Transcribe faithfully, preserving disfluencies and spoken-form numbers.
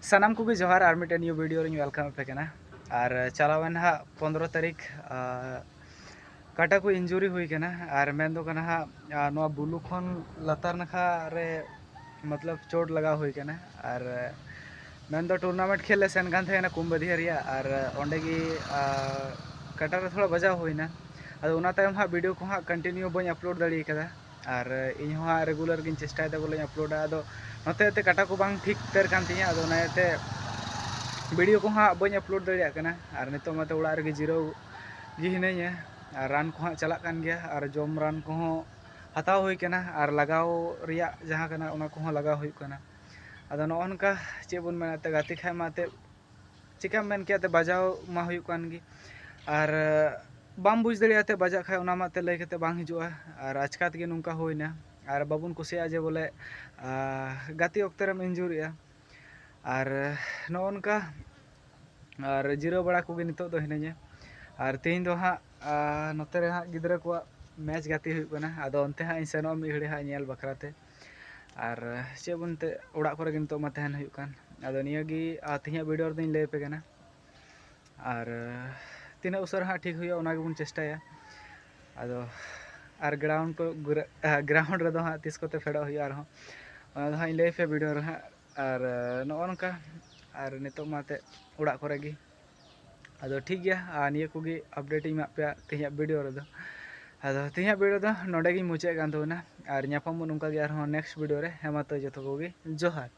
ᱥᱟᱱᱟᱢ ᱠᱚᱜᱮ ᱡᱚᱦᱟᱨ, ᱟᱨ ᱢᱤᱫᱴᱮᱱ new video ᱨᱤᱧ welcome ᱟᱯᱮ ᱠᱟᱱᱟ᱾ ᱟᱨ ᱪᱟᱞᱟᱣᱮᱱ ᱦᱟᱸᱜ ᱯᱚᱱᱫᱽᱨᱚ ᱛᱟᱹᱨᱤᱠᱷ, ᱟᱨ ᱠᱟᱴᱟ ᱠᱚ injury ᱦᱩᱭ ᱠᱟᱱᱟ, ᱟᱨ ᱢᱮᱱ ᱫᱚ ᱠᱟᱱᱟ ᱦᱟᱸᱜ, ᱟᱨ ᱱᱚᱣᱟ ᱵᱩᱞᱩ ᱠᱷᱚᱱ ᱞᱟᱛᱟᱨ ᱱᱟᱠᱷᱟ ᱨᱮ ᱢᱚᱛᱞᱚᱵ ᱪᱳᱴ ᱞᱟᱜᱟᱣ ᱦᱩᱭ ᱠᱟᱱᱟ᱾ ᱟᱨ ᱢᱮᱱ ᱫᱚ tournament ᱠᱷᱮᱞ ᱞᱮ ᱥᱮᱱ ᱠᱟᱱ ᱛᱟᱦᱮᱸ ᱠᱟᱱᱟ ᱠᱩᱢᱵᱟᱹᱫᱤᱭᱟ ᱨᱮᱭᱟᱜ, ᱟᱨ ᱚᱸᱰᱮ ᱜᱮ, ᱟᱨ ᱠᱟᱴᱟ ᱨᱮ ᱛᱷᱚᱲᱟ ᱵᱟᱡᱟᱣ ᱦᱩᱭᱱᱟ᱾ ᱟᱫᱚ ᱚᱱᱟ ᱛᱟᱭᱚᱢ ᱦᱟᱸᱜ video ᱠᱚ ᱦᱟᱸᱜ continue ᱵᱟᱹᱧ upload ᱫᱟᱲᱮ ᱠᱟᱫᱟ᱾ ᱟᱨ ᱤᱧ ᱦᱚᱸ ᱦᱟᱸᱜ regular ᱜᱤᱧ ᱪᱮᱥᱴᱟᱭᱮᱫᱟ ᱵᱚᱞᱮᱧ uploadᱟ᱾ ᱟᱫᱚ ᱱᱚᱛᱮ ᱛᱮ ᱠᱟᱴᱟ ᱠᱚ ᱵᱟᱝ ᱴᱷᱤᱠ ᱩᱛᱟᱹᱨ ᱠᱟᱱ ᱛᱤᱧᱟᱹ, ᱟᱫᱚ ᱚᱱᱟ ᱤᱭᱟᱹᱛᱮ video ᱠᱚ ᱦᱟᱸᱜ ᱵᱟᱹᱧ upload ᱫᱟᱲᱮᱭᱟᱜ ᱠᱟᱱᱟ᱾ ᱟᱨ ᱱᱤᱛᱚᱜ ᱢᱟᱛᱚ ᱚᱲᱟᱜ ᱨᱮᱜᱮ ᱡᱤᱨᱟᱹᱣ ᱜᱮ ᱦᱤᱱᱟᱹᱧᱟ, ᱟᱨ ᱨᱟᱱ ᱠᱚᱦᱚᱸ ᱪᱟᱞᱟᱜ ᱠᱟᱱ ᱜᱮᱭᱟ, ᱟᱨ ᱡᱚᱢ ᱨᱟᱱ ᱠᱚᱦᱚᱸ ᱦᱟᱛᱟᱣ ᱦᱩᱭ ᱠᱟᱱᱟ, ᱟᱨ ᱞᱟᱜᱟᱣ ᱨᱮᱭᱟᱜ ᱡᱟᱦᱟᱸ ᱠᱟᱱᱟ ᱚᱱᱟ ᱠᱚᱦᱚᱸ ᱞᱟᱜᱟᱣ ᱦᱩᱭᱩᱜ ᱠᱟᱱᱟ᱾ ᱟᱫᱚ ᱱᱚᱜᱼᱚ ᱱᱚᱝᱠᱟ ᱪᱮᱫ ᱵᱚᱱ ᱢᱮᱱᱟ, ᱮᱱᱛᱮᱫ ᱜᱟᱛᱮ ᱠᱷᱟᱡ ᱢᱟ ᱮᱱᱛᱮᱫ ᱪᱮᱠᱟᱢ ᱢᱮᱱ ᱠᱮᱭᱟ, ᱮᱱᱛᱮᱫ ᱵᱟᱡᱟᱣ ᱢᱟ ᱦᱩᱭᱩᱜ ᱠᱟᱱ ᱜᱮ, ᱟᱨ ᱵᱟᱢ ᱵᱩᱡᱽ ᱫᱟᱲᱮᱭᱟᱜᱼᱟ ᱮᱱᱛᱮᱫ ᱵᱟᱡᱟᱜ ᱠᱷᱟᱡ ᱚᱱᱟ ᱢᱟ ᱮᱱᱛᱮᱫ ᱞᱟᱹᱭ ᱠᱟᱛᱮᱫ ᱵᱟᱝ ᱦᱤᱡᱩᱜᱼᱟ᱾ ᱟᱨ ᱟᱪᱠᱟ ᱛᱮᱜᱮ ᱱᱚᱝᱠᱟ ᱦᱩᱭᱱᱟ, ᱟᱨ ᱵᱟᱵᱚᱱ ᱠᱩᱥᱤᱭᱟᱜᱼᱟ ᱡᱮ ᱵᱚᱞᱮ, ᱟᱨ ᱜᱟᱛᱮ ᱚᱠᱛᱮ ᱨᱮᱢ injuryᱜᱼᱟ᱾ ᱟᱨ ᱱᱚᱜᱼᱚ ᱱᱚᱝᱠᱟ ᱟᱨ ᱡᱤᱨᱟᱹᱣ ᱵᱟᱲᱟ ᱠᱚᱜᱮ ᱱᱤᱛᱚᱜ ᱫᱚ ᱦᱤᱱᱟᱹᱧᱟ᱾ ᱟᱨ ᱛᱮᱦᱮᱧ ᱫᱚ ᱦᱟᱸᱜ, ᱟᱨ ᱱᱚᱛᱮ ᱨᱮ ᱦᱟᱸᱜ ᱜᱤᱫᱽᱨᱟᱹ ᱠᱚᱣᱟᱜ match ᱜᱟᱛᱮ ᱦᱩᱭᱩᱜ ᱠᱟᱱᱟ, ᱟᱫᱚ ᱚᱱᱛᱮ ᱦᱟᱸᱜ ᱤᱧ ᱥᱮᱱᱚᱜᱼᱟ ᱢᱤᱫ ᱜᱷᱟᱹᱲᱤᱡ ᱦᱟᱸᱜ ᱧᱮᱞ ᱵᱟᱠᱷᱨᱟ ᱛᱮ᱾ ᱟᱨ ᱪᱮᱫ ᱵᱚᱱ ᱛᱮ ᱚᱲᱟᱜ ᱠᱚᱨᱮ ᱜᱮ ᱱᱤᱛᱚᱜ ᱢᱟ ᱛᱟᱦᱮᱱ ᱦᱩᱭᱩᱜ ᱠᱟᱱ᱾ ᱟᱫᱚ ᱱᱤᱭᱟᱹ ᱜᱮ, ᱟᱨ ᱛᱮᱦᱮᱧᱟᱜ video ᱨᱮᱫᱚᱧ ᱞᱟᱹᱭ ᱟᱯᱮ ᱠᱟᱱᱟ᱾ ᱟᱨ ᱛᱤᱱᱟᱹᱜ ᱩᱥᱟᱹᱨᱟ ᱦᱟᱸᱜ ᱴᱷᱤᱠ ᱦᱩᱭᱩᱜᱼᱟ ᱚᱱᱟ ᱜᱮᱵᱚᱱ ᱪᱮᱥᱴᱟᱭᱟ᱾ ᱟᱫᱚ ᱟᱨ ground ᱠᱚ ᱜᱨᱟ-, ground ᱨᱮᱫᱚ ᱦᱟᱸᱜ ᱛᱤᱥ ᱠᱚᱛᱮ ᱯᱷᱮᱰᱚᱜ ᱦᱩᱭᱩᱜᱼᱟ ᱟᱨᱦᱚᱸ, ᱚᱱᱟ ᱫᱚ ᱦᱟᱸᱜ ᱤᱧ ᱞᱟᱹᱭ ᱟᱯᱮᱭᱟ video ᱨᱮ ᱦᱟᱸᱜ᱾ ᱟᱨ ᱱᱚᱜᱼᱚ ᱱᱚᱝᱠᱟ, ᱟᱨ ᱱᱤᱛᱚᱜ ᱢᱟ ᱮᱱᱛᱮᱫ ᱚᱲᱟᱜ ᱠᱚᱨᱮ ᱜᱮ᱾ ᱟᱫᱚ ᱴᱷᱤᱠ ᱜᱮᱭᱟ, ᱟᱨ ᱱᱤᱭᱟᱹ ᱠᱚᱜᱮ update ᱤᱧ ᱮᱢᱟᱜ ᱯᱮᱭᱟ ᱛᱮᱦᱮᱧᱟᱜ video ᱨᱮᱫᱚ᱾ ᱟᱫᱚ ᱛᱮᱦᱮᱧᱟᱜ video ᱫᱚ ᱱᱚᱰᱮ ᱜᱤᱧ ᱢᱩᱪᱟᱹᱫ ᱠᱟᱱ ᱛᱟᱵᱚᱱᱟ, ᱟᱨ ᱧᱟᱯᱟᱢ ᱵᱚᱱ ᱱᱚᱝᱠᱟ ᱜᱮ ᱟᱨᱦᱚᱸ next video ᱨᱮ᱾ ᱦᱮᱸ ᱢᱟ ᱛᱚ ᱡᱚᱛᱚ ᱠᱚᱜᱮ ᱡᱚᱦᱟᱨ᱾